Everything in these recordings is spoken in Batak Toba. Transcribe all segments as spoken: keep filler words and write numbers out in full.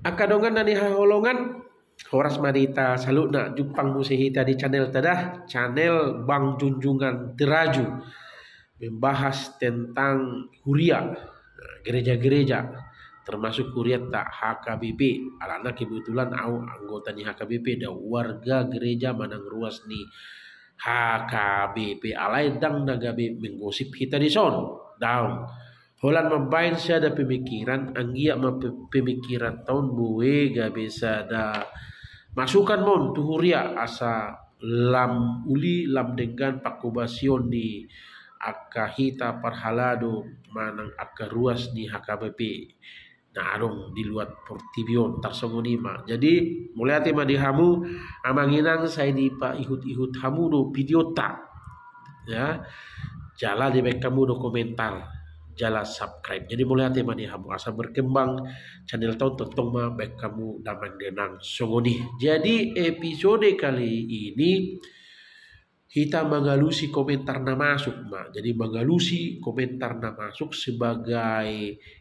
Angka dongan na hinaholongan, horas ma di hita saluhutna. Jumpang muse hita di channel ta da, channel Bang Junjungan Teraju, membahas tentang huria, gereja-gereja, termasuk huriata H K B P. Alana kebetulan au anggota ni H K B P da, warga gereja manang ruas ni H K B P. Alai ndang na gabe menggosip hita dison, daong. Holan mambahen sada pemikiran, anggiat ma pe-, pemikiranta on boi gabe sada masukan ma on tu huria, asa lam uli lam denggan pangkobasion ni angka hita parhalado manang angka ruas ni H K B P na adong di luat portibi on. Tarsongon i ma. Jadi, mauliate ma di hamu amang inang, sai dipaihut-ihut hamu do videota, ya. Jala dibahen hamu do komentar, jala subscribe. Jadi, mauliate ma di hamu, asa berkembang channelta on, tongtong ma bahen hamu damang dainang songon i. Jadi, episode kali ini hita mangalusi komentar na masuk ma. Jadi, mangalusi komentar na masuk sebagai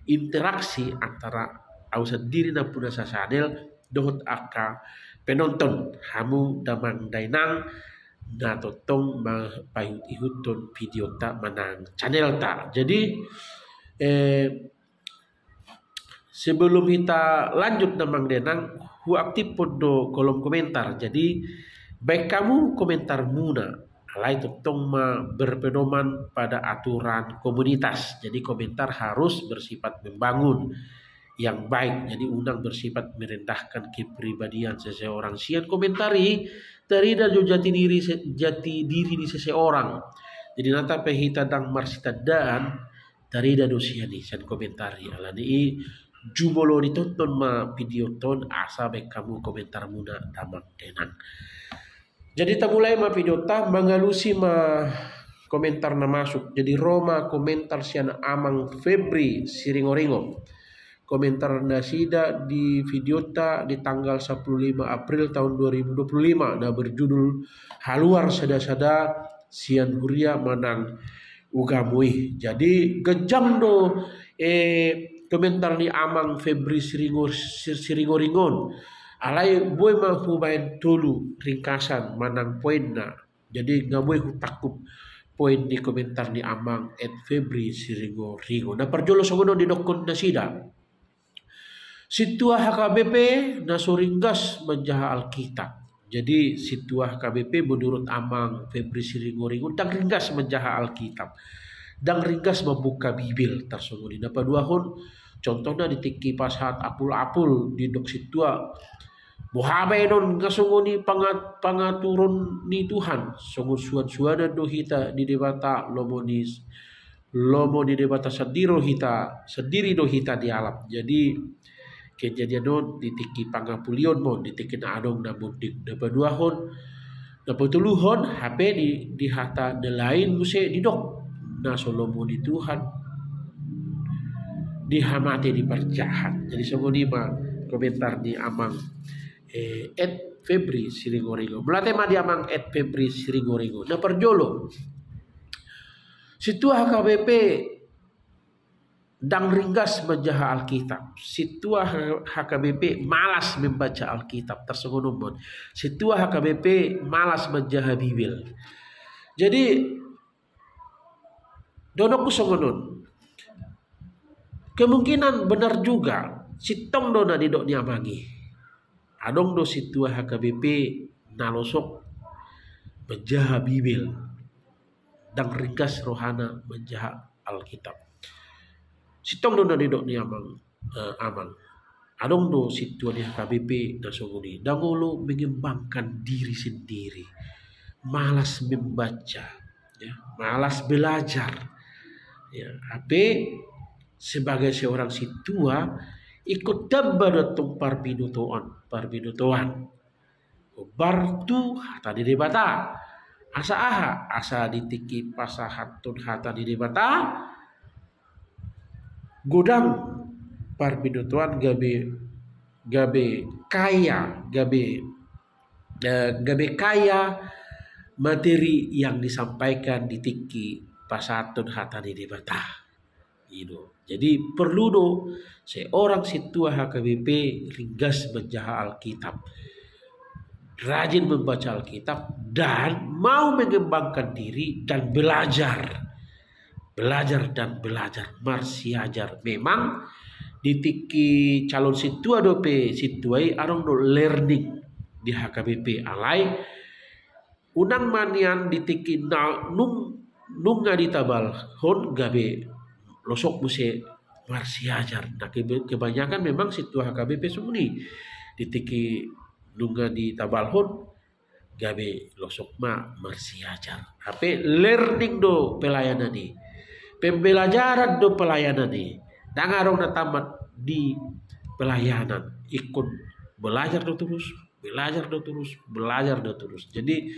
interaksi antara au sandiri nampuna sachannel dohot angka penonton, hamu damang dainang na tongtong ma-, paihut-ihuthon videota manang channelta. Jadi, eh, sebelum hita lanjut damang dainang, huaktifhon do kolom komentar. Jadi, bahen hamu komentarmuna. Alai tongtong ma berpedoman pada aturan komunitas. Jadi, komentar harus bersifat membangun, yang baik. Jadi, unang bersifat merendahkan kepribadian seseorang. Sian komentar i, tarida do jati diri se-, jati diri ni seseorang. Jadi, nang pe hita ndang marsitandaan, tarida do sian i, sian komentar i. Alani i, jumolo ditonton ma videota on, asa bahen hamu komentarmuna damang dainang. Jadi, tamulai ma videota, mangalusi ma komentar na masuk. Jadi, ro ma komentar sian Amang Febri Siringoringo. Komentar nasida di videota di tanggal sepuluh lima April tahun dua ribu dua puluh lima, na berjudul Haluar Sada-sada Sian Huria Manang Ugamo i. Jadi, ganjang do, eh, komentar ni Amang Febri Siringo-, Sir-, Siringoringo on. Alai boi ma hubahen tolu ringkasan manang poinna. Jadi, nga boi hutangkup poin ni komentar ni Amang at Febri Siringoringo. Na parjolo songon on didokkon nasida. Sintua H K B P na so ringgas manjaha Alkitab. Jadi, sintua H K B P menurut Amang Febri Siringoringo ndang ringgas manjaha Alkitab. Ndang ringgas mambuka Bibel, tarsongon i. Na paduahon, contohna di tingki pasahat apul-apul, didok sintua, boha baenon nga songon i pangat-, pangaturon ni Tuhan, songon suan-suanan do hita di Debata, lomo ni, lomo ni Debata sandiri do hita, sandiri do hita dialap. Jadi, kejadian on di tingki pangapulion ma on, di tingki na adong na monding. Na paduahon, na patoluhon, hape di, di hata na lain muse didok, na so lomo ni Tuhan dihamate, diparjahat. Jadi, songon i ma komentar ni Amang, eh, at Febri Siringoringo. Mauliate ma di Amang at Febri Siringoringo. Na parjolo, sintua H K B P ndang ringgas manjaha Alkitab. Sintua H-, H K B P malas membaca Alkitab. Tarsongon on ma on. Sintua H K B P malas manjaha Bibel. Jadi, dohononku songon on. Kemungkinan benar juga, sintong do na didok ni Amang i. Adong do sintua H K B P na losok manjaha Bibel. Ndang ringgas rohana manjaha Alkitab. Sintong do na didok ni Amang, eh, Amang. Adong do sintua ni H K B P na songon i, ndang olo mengembangkan diri sendiri. Malas membaca, ya, malas belajar. Ya, hape sebagai seorang sintua, ingkon tamba do antong parbinotoan, parbinotoan. Hombar tu hata ni Debata. Asa aha? Asa di tingki pasahathon hata ni Debata, godang parbinotoan, gabe, gabe kaya, gabe, eh, gabe kaya materi yang disampaikan di tingki pasahathon hata ni Debata. I do. Jadi perlu do seorang sintua H K B P ringgas manjaha Alkitab, rajin membaca Alkitab, dan mau mengembangkan diri dan belajar. Belajar dan belajar, marsiajar. Memang di tingki calon sintua dope sintua i adong do learning di H K B P, alai unang ma nian di tingki na nung, nunga ditabalhon gabe losok muse marsiajar. Nah, kebe-, kebanyakan memang sintua H K B P songon i, di tingki nunga ditabalhon gabe losok ma marsiajar. Hape learning do pelayanan i, pembelajaran do pelayanan i. Ndang adong na tamat di pelayanan, ingkon belajar do torus, belajar do torus, belajar do torus. Jadi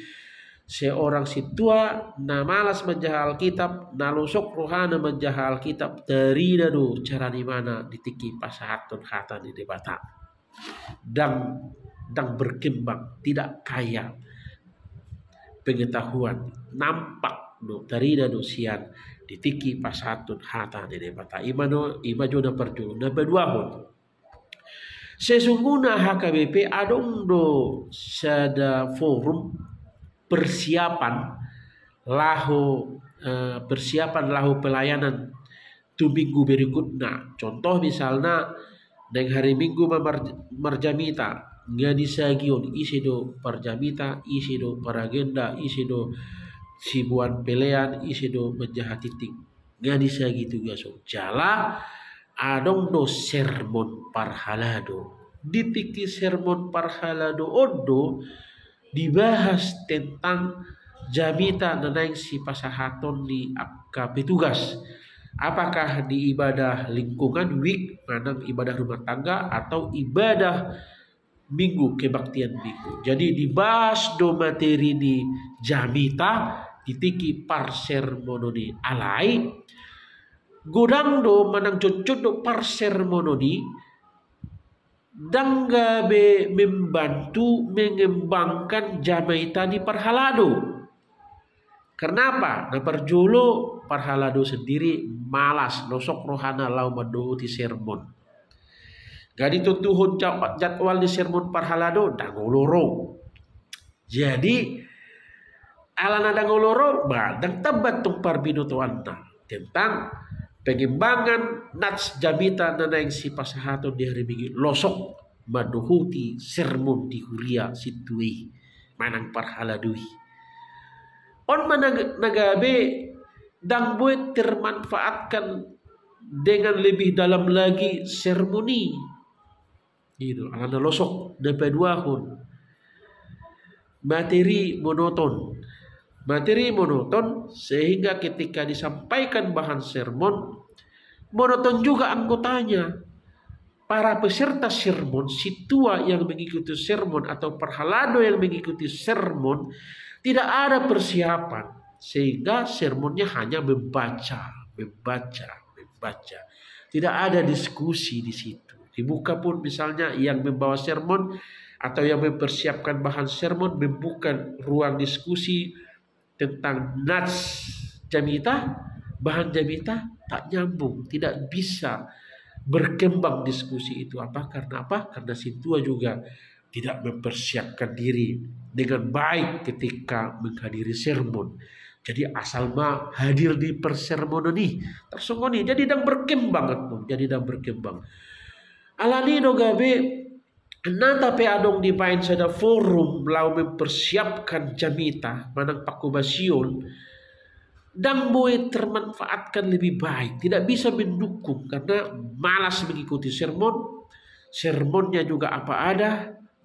seorang sintua na malas manjaha Alkitab, na losok rohana manjaha Alkitab, tarida do cara ni ibana di tingki pasahathon hata ni Debata. Ndang, ndang berkembang, tidak kaya pengetahuan, nampak do, tarida do sian di tingki pasahathon hata ni Debata. I ma do, i ma jo na parjolo. Na paduahon, sesungguhna H K B P adong do sada forum persiapan laho, eh, persiapan laho pelayanan tu minggu berikutna. Contoh misalna, naeng hari Minggu ma mar-, marjamita, nga di sagihon, ise do parjamita, ise do paragenda, ise do siboan pelean, ise do manjaha tingting. Nga di sagihon tugas on. Jala adong do sermon parhalado. Di tingki sermon parhalado on do dibahas tentang jamita na naeng sipasahaton ni angka petugas. Apakah di ibadah lingkungan, wijk, manang ibadah rumah tangga, atau ibadah Minggu, kebaktian Minggu. Jadi dibahas do materi ni jamita di tingki parsermonon i. Alai godang do manang jotjot do parsermonon i ndang gabe membantu mengembangkan jamita ni parhalado. Karena apa? Na parjolo, parhalado sendiri malas, losok rohana laho mandohoti sermon. Nga ditontuhon ja-, jadwal ni sermon parhalado, ndang olo ro. Jadi alana ndang olo ro, ba, ndang tamba tong parbinotoanna tentang pengembangan nats jamita na naeng sipasahaton di hari Minggu, losok mandohoti sermon di huria sintua i manang parhalado i. On ma na, na gabe ndang boi termanfaatkan dengan lebih dalam lagi sermon i. Gitu, alana losok. Na paduahon, materi monoton. Materi monoton sehingga ketika disampaikan bahan sermon, monoton juga anggotanya. Para peserta sermon, sintua yang mengikuti sermon atau parhalado yang mengikuti sermon, tidak ada persiapan, sehingga sermonnya hanya membaca, membaca, membaca. Tidak ada diskusi di situ. Dibuka pun misalnya yang membawa sermon atau yang mempersiapkan bahan sermon membuka ruang diskusi tentang nats jamita, bahan jamita, tak nyambung, tidak bisa berkembang diskusi itu. Apa? Karena apa? Karena sintua juga tidak mempersiapkan diri dengan baik ketika menghadiri sermon. Jadi asal ma hadir di parsermonon i, tarsongon i, jadi ndang berkembang, jadi ndang berkembang. Alani do gabe, nunga pe adong dibaen sada forum laho mempersiapkan jamita manang pangkobasion, ndang boi termanfaatkan lebih baik, tidak bisa mendukung karena malas mengikuti sermon, sermonnya juga apa ada,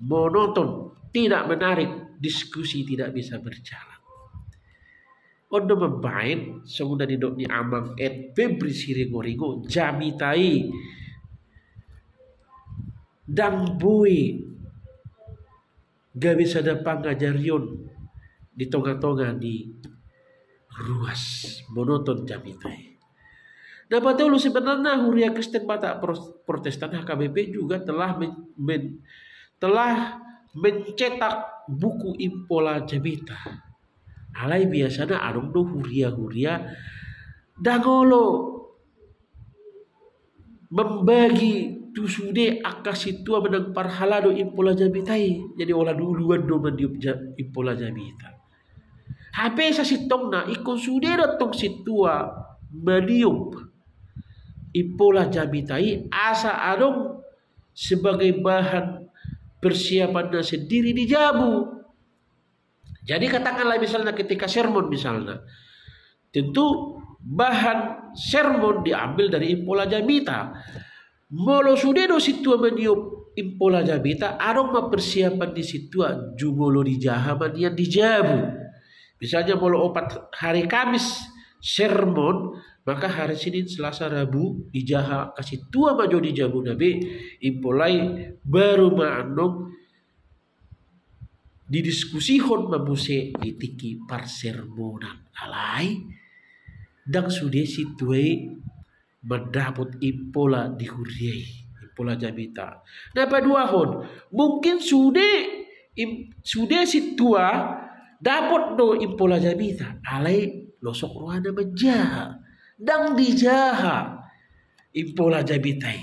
monoton, tidak menarik, diskusi tidak bisa berjalan. On do mambaen, songon na nidok ni Amang Ed Febri Siringoringo, jamita i ndang boi gabe sada pangajarion di tonga-tonga ni ruas, monoton jamita i. Na patolu, sebenarnya Huria Kristen Batak Pros-, Protestan H K B P juga telah men-, men-, telah mencetak buku impola jamita. Alai biasana adong do huria-huria ndang olo mambagi tu sude angka sintua manang parhalado Impola Jamita i. Jadi holan uluan do maniop ja-, Impola Jamita. Hape sasintongna ingkon sude do tong sintua maniop Impola Jamita i asa adong sebagai bahan persiapanna sendiri di jabu. Jadi katakanlah misalna ketika sermon misalna, tentu bahan sermon diambil dari Impola Jamita. Molo sude do sintua maniop Impola Jamita, adong ma persiapan ni sintua jumolo dijaha ma nian di jabu. Misalnya molo opat hari Kamis sermon, maka hari Senin, Selasa, Rabu dijaha angka sintua ma jo di jabuna be, Impola i baru ma annon didiskusihon ma muse di tingki parsermonan. Alai ndang sude sintua i mandapot Impola di huria i, Impola Jamita. Na paduahon, mungkin sude im-, sude sintua dapot do Impola Jamita, alai losok rohana manjaha, ndang dijaha Impola Jamita i.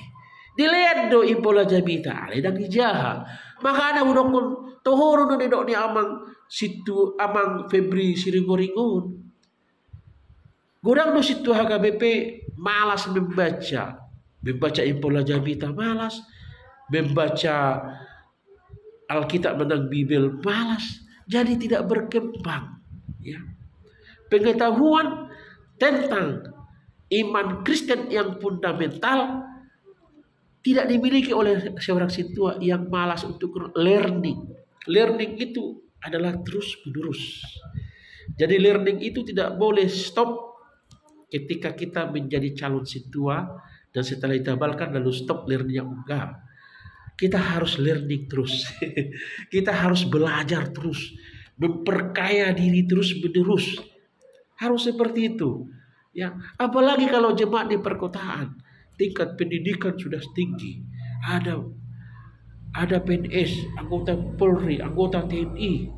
Dilean do Impola Jamita, alai ndang dijaha. Makana hudokkon, toho do na nidok ni amang sintua, amang Febri Siringoringon. Godang do sintua H K B P malas membaca, membaca Impola Jamita malas, membaca Alkitab manang Bibel malas, jadi tidak berkembang. Ya. Pengetahuan tentang iman Kristen yang fundamental tidak dimiliki oleh seorang sintua yang malas untuk learning. Learning itu adalah terus menerus. Jadi learning itu tidak boleh stop ketika kita menjadi calon sintua dan setelah ditabalkan lalu stop learning, enggak. Kita harus learning terus. Kita harus belajar terus, memperkaya diri terus menerus. Harus seperti itu. Ya, apalagi kalau jemaat di perkotaan, tingkat pendidikan sudah tinggi. Ada, ada P N S, anggota Polri, anggota T N I,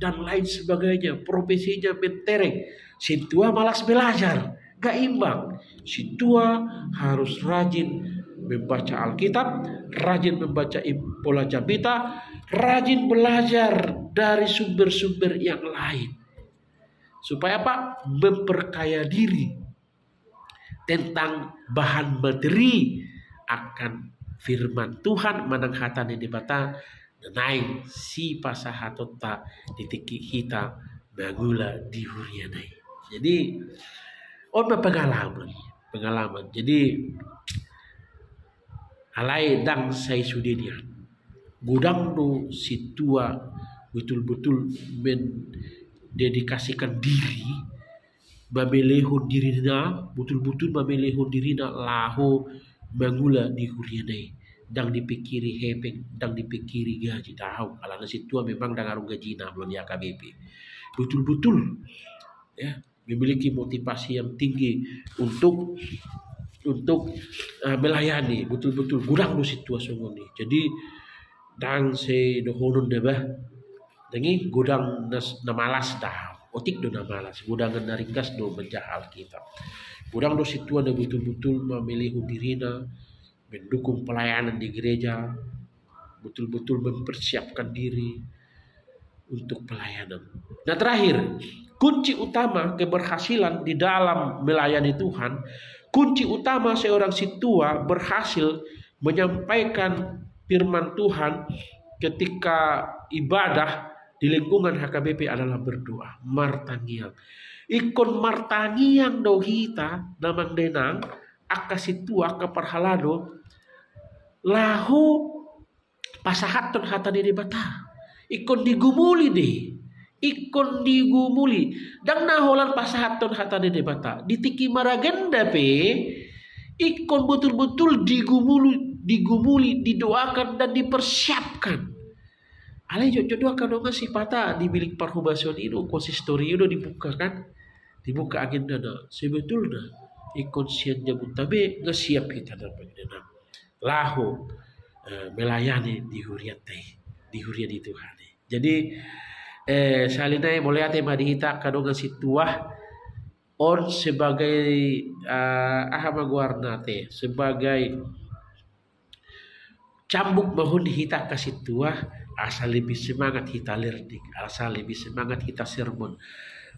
dan lain sebagainya. Profesinya mentereng. Sintua malas belajar, gak imbang. Sintua harus rajin membaca Alkitab, rajin membaca Impola Jamita, rajin belajar dari sumber-sumber yang lain. Supaya apa? Memperkaya diri tentang bahan materi akan firman Tuhan manang hata ni Debata na naeng sipasahatonta di tingki hita mangula di huriana i. Jadi on ma pengalaman, pengalaman. Jadi alai ndang sai sude nian. Godang do sintua betul-betul mendedikasikan diri, mamelehon dirina, betul-betul mamelehon dirina laho mangula di huriana i. Ndang dipikiri hepeng, ndang dipikiri gaji, daong. Alana sintua memang ndang adong gajina molo di H K B P. Betul-betul, ya, memiliki motivasi yang tinggi untuk, untuk, eh, melayani, betul-betul godang do sintua songon i. Jadi ndang sai dohonon da bah, ndang i godang na, na malas, daong. Otik do na malas, godangan na ringgas do manjaha Alkitab. Godang do sintua na betul-betul mamelehon dirina mendukung pelayanan di gereja, betul-betul mempersiapkan diri untuk pelayanan. Nah, terakhir, kunci utama keberhasilan di dalam melayani Tuhan, kunci utama seorang sintua berhasil menyampaikan firman Tuhan ketika ibadah di lingkungan H K B P adalah berdoa, martangiang. Ingkon martangiang do hita, damang dainang, angka sintua, angka parhalado, laho pasahathon hata ni Debata. Ingkon digumuli do i. Ingkon digumuli. Ndang na holan pasahathon hata ni Debata. Di tingki maragenda pe, ingkon betul-betul digumuli, digumuli, didoakan dan dipersiapkan. Alai jotjot do angka dongan sipata di bilik parhobasion i do, konsistori i do dibuka kan. Dibuka agendana. Sebetulna ingkon sian jabunta be nga siap hita damang dainang laho, eh, melayani di hurianta i, di huria ni Tuhan i. Jadi, eh, sahali nai mauliate ma di hita angka dongan sintua, on sebagai, eh, aha ma goarna te, sebagai cambuk ma on hita angka sintua, asa lebih semangat hita learning, asa lebih semangat hita sermon,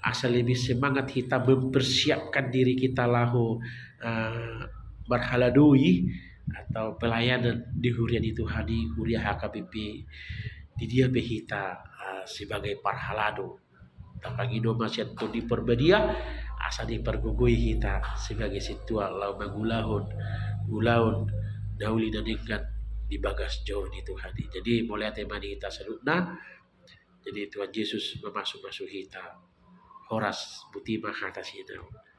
asa lebih semangat hita mempersiapkan diri kita laho, eh, marhaladoi atau pelayanan di huria ni Tuhan i, huria H K B P, di dia pe hita, eh, sebagai parhalado. Tapangido ma sian Tondi Parbadia, asa dipargogoi hita sebagai sintua laho mangulahon ulaon na uli na denggan di bagas joro ni Tuhan i. Jadi mauliate ma di hita saluhutna. Jadi Tuhan Jesus mamasumasu hita. Horas, botima hata ni Tuhan.